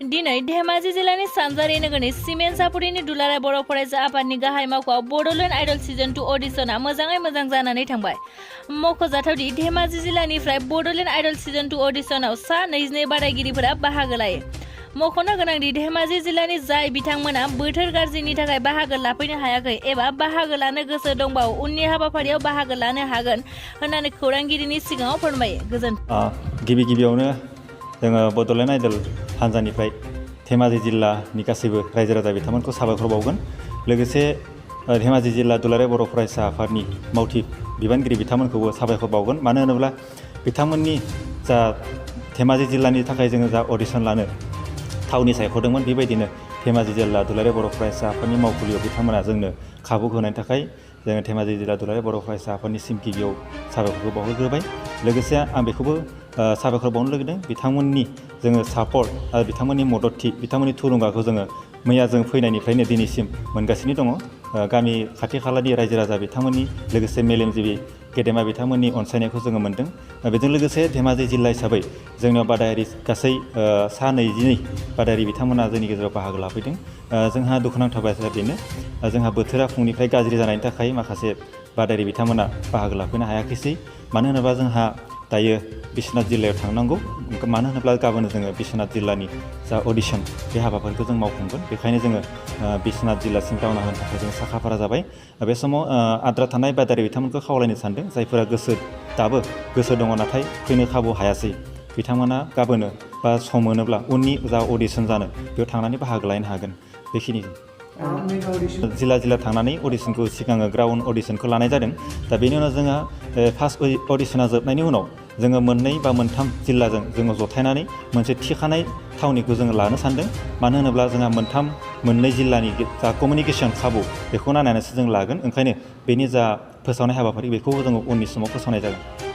दिनै धेमाजि जिल्लानि सानजारि नोगोरनि सिमेन्ट सापुरिनि दुलाराय बर' फरायसा आफादनि गाहाय मावख'आव बड'लेण्ड आइडल सिजन 2 अडिशना मोजाङै मोजां जानानै थांबाय। मख'जाथावदि धेमाजि जिल्लानिफ्राय बड'लेण्ड आइडल सिजन 2 अडिशनाव सा 22 बादायगिरिफोरा बाहागो लायो। मख'नो गोनांदि धेमाजि जिल्लानि जाय बिथांमोना बोथोर गाज्रिनि थाखाय बाहागो लाफैनो हायाखै एबा बाहागो लानो गोसो दंबावो उननि हाबाफारियाव बाहागो लानो हागोन होननानै खौरांगिरिनि सिगाङाव फोरमायो। गिबियावनो जोङो बड'लेण्ड आइडल हान्जानिफ्राय धेमाजि जिल्लानि गासैबो रायजो राजा बिथांमोनखौ साबायखर बावगोन। लोगोसे धेमाजि जिल्ला दुलाराय बर' फरायसा आफादनि मावथि बिबानगिरि बिथांमोनखौबो साबायखर बावगोन। मानो होनोब्ला बिथांमोननि जा धेमाजि जिल्लानि थाखाय जोङो जा अडिशन लानो थावनि सायख'दोंमोन, बेबायदिनो धेमाजि जिल्ला दुलाराय बर' फरायसा आफादनि मावखुलियाव बिथांमोना जोंनो खाबु होनायनि थाखाय जोङो धेमाजि जिल्ला दुलाराय बर' फरायसा आफादनिसिम गिबियाव साबायखरखौ बावहरग्रोबाय। लोगोसे आं बेखौबो साबायखर बावनो लुगैदों बिथांमोननि जोङो सापर्ट आरो बिथांमोननि मददथि, बिथांमोननि थुलुंगाखौ जोङो मैया जों फैनायनिफ्रायनो दिनैसिम मोनगासिनो दङ। गामि खाथि खालानि रायजो राजा बिथांमोननि लोगोसे मेलेमजिबि गेदेमा बिथांमोननि अनसायनायखौ जोङो मोन्दों। बेजों लोगोसे धेमाजि जिल्ला हिसाबै जोंनियाव बादायारि गासै सा 22 बादायारि बिथांमोना जोंनि गेजेराव बाहागो लाफैदों। जोंहा दुखुनांथाव बाथ्राया बेनो, जोंहा बोथोरा फुंनिफ्राय गाज्रि जानायनि थाखाय माखासे बादायारि बिथांमोना बाहागो लाफैनो हायाखैसै। मानो होनोब्ला जोंहा दायो बिश्वनाथ जिल्लायाव थांनांगौ। मानो होनोब्ला गाबोन जोङो बिश्वनाथ जिल्लानि जा अडिशन बे हाबाफारिखौ जों मावफुंगोन। बेखायनो जोङो बिश्वनाथ जिल्लासिम रावना होनो थाखाय जों साखाफारा जाबाय। बे समाव आद्रा थानाय बादायारि बिथांमोनखौ खावलायनो सानदों, जायफोरा दाबो गोसो दङ नाथाय फैनो खाबु हायासै, बिथांमोना गाबोनो बा सम मोनोब्ला उननि जा अडिशन जानो बेयाव थांनानै बाहागो लानो हागोन। बेखिनि जिल्ला थांनानै अडिशनखौ सिगाङो ग्राउन्ड अडिशनखौ लानाय जादों। दा बेनि उनाव जोंहा फार्स्ट अडिशना जोबनायनि उनाव जोङो 2 बा 3 जिल्लाजों जोङो जथायनानै मोनसे थिखानाय थावनिखौ जोङो लानो सानदों। मानो होनोब्ला जोंहा 2 जिल्लानि जा कमिउनिकेसन खाबु बेखौ नायनानैसो जों लागोन। ओंखायनो बेनि जा फोसावनाय हाबाफारि बेखौबो जोङो उननि समाव फोसावनाय जागोन।